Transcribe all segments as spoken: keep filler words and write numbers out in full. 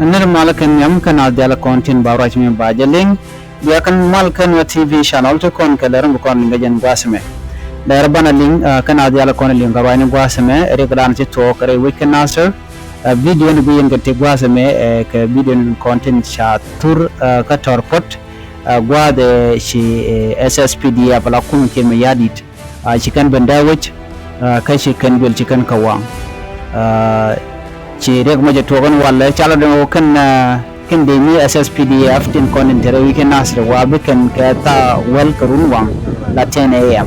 Nir mal kɛn nhiam kɛn a dhial kɔn tin ba ruac mi ba jɛ liŋ. Bia kɛn mal kɛn wä T V channel ti kɔn kɛ lɛr mi kɔn liŋ kɛ jɛn gua̱a̱th mɛ. Lɛr banɛ liŋ, ah, kɛn a dhial kɔn liŋ kɛ ruac ni gua̱a̱th mɛ, rik dan ti tuɔɔk rɛy wec kɛ Nasir. Ah, video ni bi yɛn kɛ ti gua̱a̱th mɛ, eh, kɛ video ni kɔn tin ca thur, ah, kä Tɔr Puɔt, ah, gua̱a̱th, eh, ci, eh, S S P D F la kum Kiir Mayardit. Ah, ci kɛn ben dee wec, ah, kä ci kɛn duel ci kɛn kä waŋ. Ah, ci riɛk mɔ cɛ tuɔɔk ɛn walɛ calɛ dee wä kɛn, ah, kɛn dee mi S S P D F tin kɔn in te rɛy wec kɛ Nasir wa bi kɛn kɛ thaa wäl kɛ run waŋ la ten A M.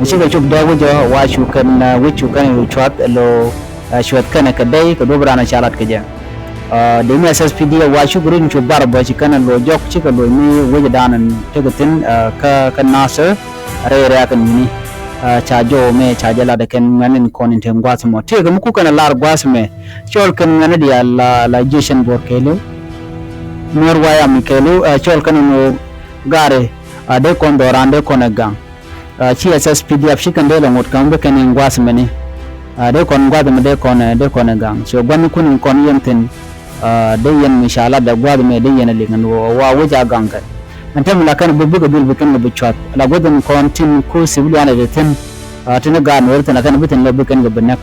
Mi cikɛ cop dee wec ɔ wa cu kɛn, ah, wec cu kɛn cu cuath lo, ah, cuath kɛn kɛ dee kɛ duɔp ran ca lat kɛ jɛ. Ah, dee mi S S P D F wa cuk rin cu bar bä ci kɛn lo jɔk cikɛ lo mi wec dan in tekɛ thin, ah, kä, kä Nasir. Rɛy rɛ̈ɛ̈k in wi̱ni, ah, ca jɔw mɛ ca jɛ lat kɛn ŋuɛ̈ni kɔn in te gua̱a̱th mɔ. Tëëkɛ mi kukɛn a lar gua̱a̱th mɛ. Cɔl kɛn ŋuɛ̈ni diaal la, la Jiecin Bor kɛɛliw. Nuɛr Wayam kɛɛliw, ah, cɔl kɛn in ɣöö gari, ah, dee kɔn dhɔran dee kɔn ɛ gaŋ. Ah, ci S S P D F ci kɛn dee lɛ ŋot kɛn bi kɛn in gua̱a̱th mɛni. Ah, dee kɔn gua̱a̱th mɛ dee kɔn, eh, dee kɔn ɛ gaŋ. Ci gua̱a̱th mi kun in kɔn yɛn thi̱n. Ah, dee yɛn mi ca lat dee gua̱a̱th mɛ dee yɛn a liŋ ɛn ɣöö wa wec a gaŋ kɛ. Ɛn tɛm la kɛn bi bikɛ dhil bi kɛn kɛ bi cuath la gua̱a̱th in kɔn tin ku civilian ɛ thi̱n. Ah, tin gaat Nuɛr thi̱n la kɛn bi thi̱n la bi kɛn kɛ bi näk.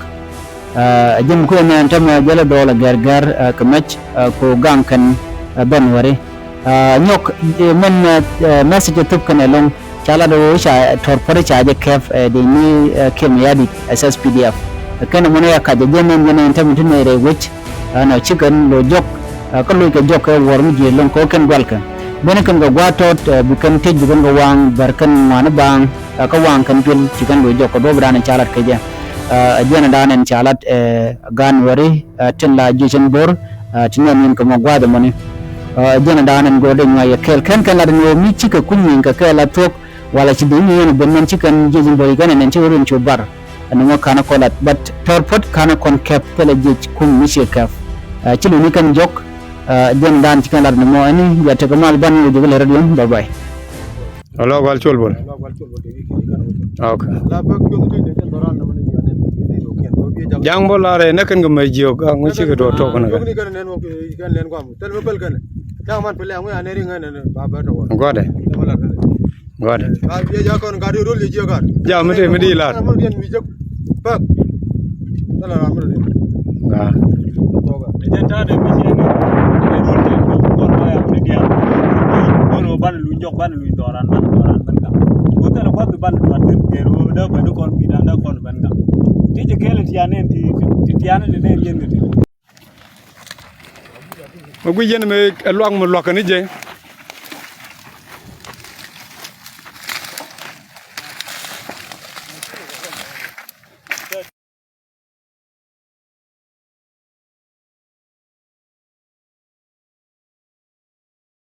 Ah, ɛ ji̱n kuɛn ɛn tɛm jälɛ dhɔl ɛ gɛr gɛr, ah, kɛ mɛc, ah, ku gaŋ kɛn, ah, ben wɛri. Ah, nyɔk, eh, mɛn, eh, message thop kɛn ɛlɔŋ. Ca lat ɣöö ca Tɔr Puɔt ca jɛ kɛp, eh, dee ni, eh, Kiir Mayardit S S P D F. Kɛn mɔnɛ ya kac jɛ jɛ mɛn jɛ nɛn tɛm ti nɛy rɛy wec. Ɛn ɔ cikɛn lo jɔk, eh, kä loc kɛ jɔk kɛ wuɔr mi ji̱ lo̱ŋ kɛ kɛn gualkɛ. Beni kɛn kɛ gua̱a̱th tɔt, eh, bi kɛn tec bi kɛn kɛ waŋ bär kɛn ŋuani baaŋ, eh, kä waŋ kɛn piɛl ci kɛn lo jɔk kɛ duɔ̱p dan ca lat kɛ jɛ. Eh, jɛn dan ɛn ca lat, eh, gan wɛri, eh, tin la Jiecin Bor, eh, ti nɛn nin kɛ mɔ gua̱a̱th mɔni. Eh, jɛn dan ɛn go̱o̱r dee nyuay yɛ kɛɛl kɛn kɛn lat ɛn ɣöö mi cikɛ kuny nyin kɛ kɛɛl a thuɔ̱k. Wala ci dee mi yɛn ben nɛn ci kɛn jiec in bɔy kɛn nɛn ci ɣöö rin cu bar. Ɛn ŋɔ ka̱n kɔn lat, but Tɔr Puɔt ka̱n kɔn kɛp thilɛ jiec kum mi ci kɛp. Ɛ, ci luni kɛn jɔk, ɛ, jɛn dan ci kɛn lat ni mɔ ɛn ya tekɛ mal ban wä jek lɛ radion, bye bye. Alo, Gal Col Bol. Ok. Jaŋ bol la rɛ nɛ kɛn kɛ mɛ jiök a ŋu cikɛ duɔ tok kɛn kɛ. Gɔdɛ. Gɔdɛ. Ja mi te mi di lar. Aa. Mɛ guic yɛn mɛ ɛ luak mɛ luak kɛn i̱ jɛ.